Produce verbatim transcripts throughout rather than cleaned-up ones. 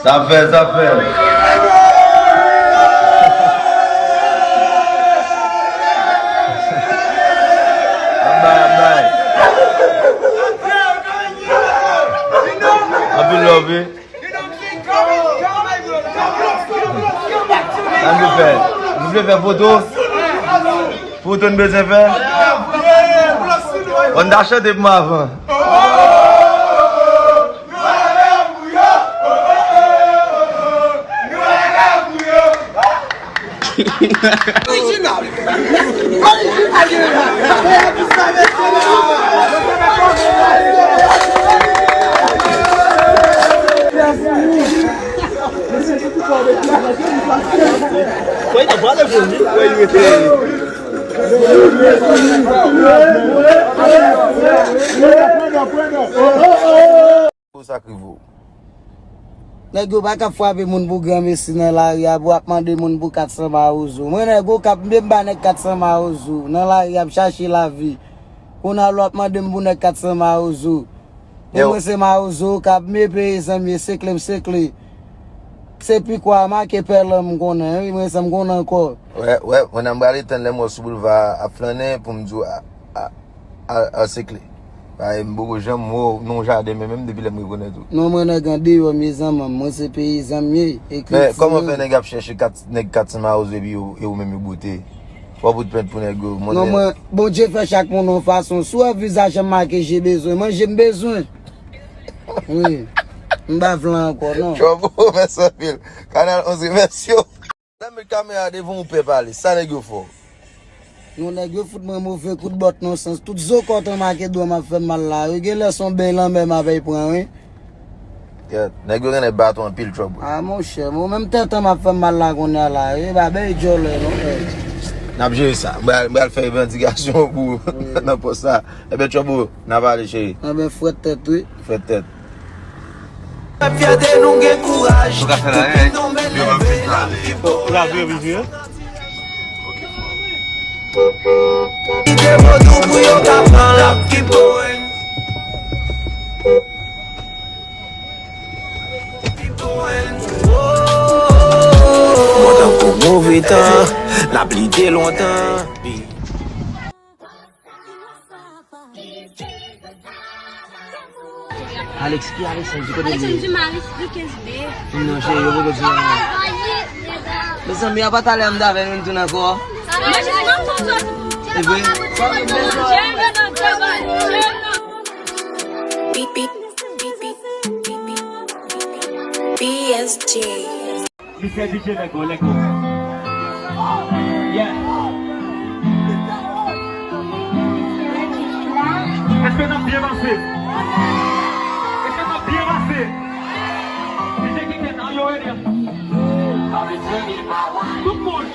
Sa fè, sa fè. Anbay, anbay. Anpil love, wi. Sa nou fè? Nou vle fè foto? Foto n bezwen fè? Ann ta chante pou m avan. Orijinal. Orijinal. Mwen ta pale pou li, mwen rete. Pou sa k rive w. Nèg yo pa ka frape moun pou granmesi nan lari a, pou ap mande moun pou kat san mawozo. Mwen nèg yo k ap, m ba nèg kat san mawozo nan lari a, ap chache lavi. Kounye a w ap mande m pou nèg kat san mawozo. Pou mwen se mawozo k ap me peye zanmi, se kle m se kle. Se pikwa make pèlan m konnen, wi, mwen sa m konnen ankò. Wè, wè, mwen nan m pral etann lè m wè w sou boulva ap flannen pou m di w a, a, a, a se kle. Paske m poko janm wè w nan yon jaden, men menm depi lè m rekonèt ou. Non, mwen nèg andeyò, mezanmi, mwen se peyizan m ye. Men kòman fè nèg ap chèche kat, nèg kat san mawozo epi yo, e ou menm yo bwote? W ap bout pent pou nèg yo. Non, mwen, Bondye fè chak moun yon fason. Si w wè vizaj an make je bezwen, manje m bezwen. Wi. M pa vle ankò, non. Trouble, mèsi anpil. Kanal onz, remèsye w. Lè m met kamera devan w, ou pè pale. Sa nèg yo fè w? Non, nèg yo fout mwen move kout bòt nan sans. Tout zo kòtan make dwa m ap fè m mal la. Yo gen lè se yon beny lanmè m ap al pran, wi. Kèt, nèg yo genlè bat ou anpil, Trouble. Ah, monchè, mwen menm tenten m ap fè m mal la kounye a la. E pa bèy djòlè, non, frè. N ap jere sa. M pral, m pral fè revandikasyon pou nan pòs sa. Enben, Trouble, n a pale, cheri. Enben, frèt tèt, wi. Frèt tèt. Fyète nou gen kouraj. Nou ka fè la, hein? Yo pa vin pale. Bon, la vre, vizye. Kite vodou pou yo ka pran l ap ki pwen. Mwen tankou move tan, lapli te lontan. Alex, ki Alexandre? Di kote li ye? Alexandre Dumaris, li kenz B. Non, cheri, yo poko di anyen. Mezanmi, apa talè m t avè nou, n tounen ankò. E vre? B S J. Misye D J, let go, let go. Yeah. Èske n ap byen pase? Èske n ap byen pase? D J Kikèt, are you ready? Tout moun.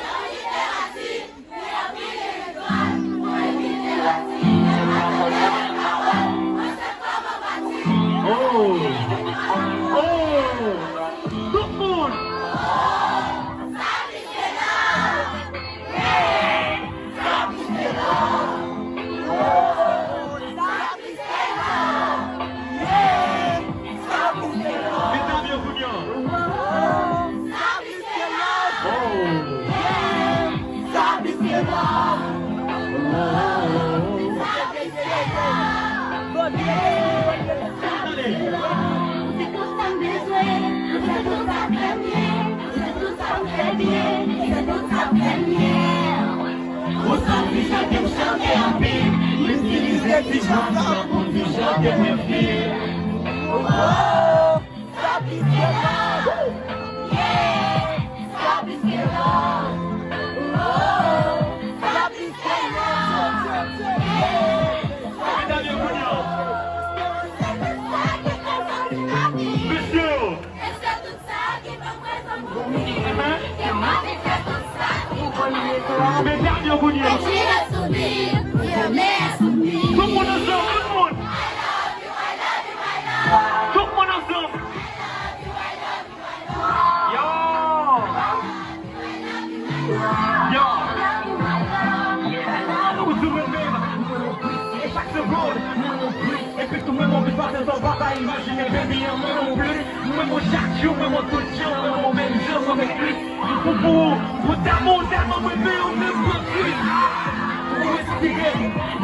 Oh! Oh! Tout moun! Medam yo kounye a. Oh! Sa plis ke love. Sa plis ke love. Tande. Ou se tout sa m bezwen, ou se tout sa k fè m ye, ou se tout sa m fè byen, ou se tout sa k fè m ye. Ou santi chante m chante anpil, m itilize ti jan sa pou m di chante mwen fil. Oh, oh. Sa plis ke love. Yeah. Sa plis ke love. Oh, sa plis ke love. Yeah. Sa plis ke love. Mesye yo. Medam yo kounye a. Tout moun ansanm, tout moun. Tout moun ansanm. Yo! Yo! Ou sou mwen menm. E chak segonn. Epi tou mwen mwen pase. Ou pa ka imajine, baby, an mwen non plis. Mwen, mwen chak jou, mwen, mwen tout jan, mwen, mwen menm jan, mwen menm plis. Pou, pou, pou damou, damou, mwen, mwen, mwen, mwen plis. Ou respire,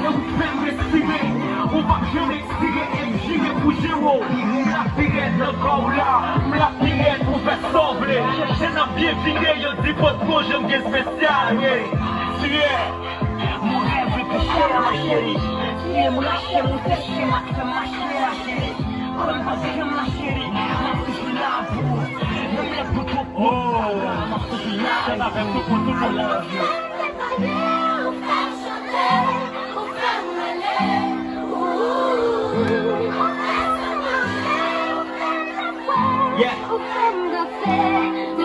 lè ou fè m respire. Ou p ap janm ekspire, M J, men pou jere w. M la pi rèd nan kò w la, m la pi rèd pou fè sa w vle. Jèn ap byen vire, yo di potko janm gen espesyal, yeah. Mon rêve est plus cher, ma chérie. Si m rache, m seche, m ap fè mache, ma chérie. Kòm pa gen, ma chérie, m ap toujou la pou ou. Menm lè pou twòp moun, m ap toujou la. Chante avèk tout moun, tout moun. I love you.